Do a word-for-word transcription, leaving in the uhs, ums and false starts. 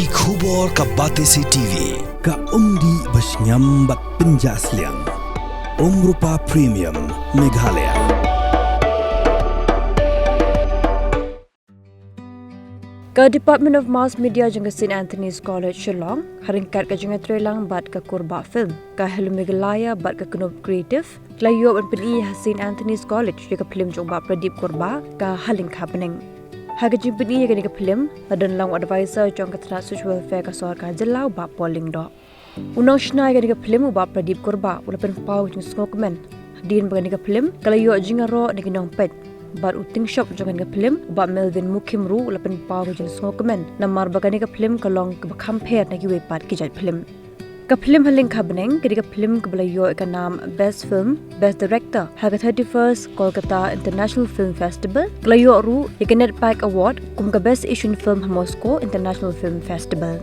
Ki khubor ka Batesi T V, ka umdih bashngiam bad pynjah sliang. Umrupa Premium, Meghalaya. Ka Department of Mass Media jong ka Saint Anthony's College Shillong, ha ryngkat ka jingïatreilang bad ka Kurbah Film, ka Hello Meghalaya bad ka Knoop Creative, ki la ïoh ban pyni ha Saint Anthony's College ïa ka phlim jong u Bah Pradip Kurbah, ka Ha Lyngkha Bneng. Ha ka jingpyni ïa kane ka phlim, la don lang u advisor jong ka tnat Social Welfare ka sorkar jylla u Bah Paul Lyngdoh. U nongshna ïa kane ka phlim u Bah Pradip Kurbah u la pynpaw ka jingsngewkmen hadien ba kane ka phlim ka la ïoh jingïaroh na ki nongpeit. Bad u tyngshop jong kane ka phlim u Bah Melvin Mukhim ruh u la pynpaw ka jingsngewkmen namar ba kane ka phlim ka long kaba kham pher na kiwei pat ki jait phlim. Ka phlim Ha Lyngkha Bneng ka dei ka phlim kaba la ïoh ïa ka nam Best Film, Best Director ha ka thirty-first Kolkata International Film Festival. Ka la ïoh ruh ïa ka NETPAC Award kum ka Best Asian Film ha Moscow International Film Festival.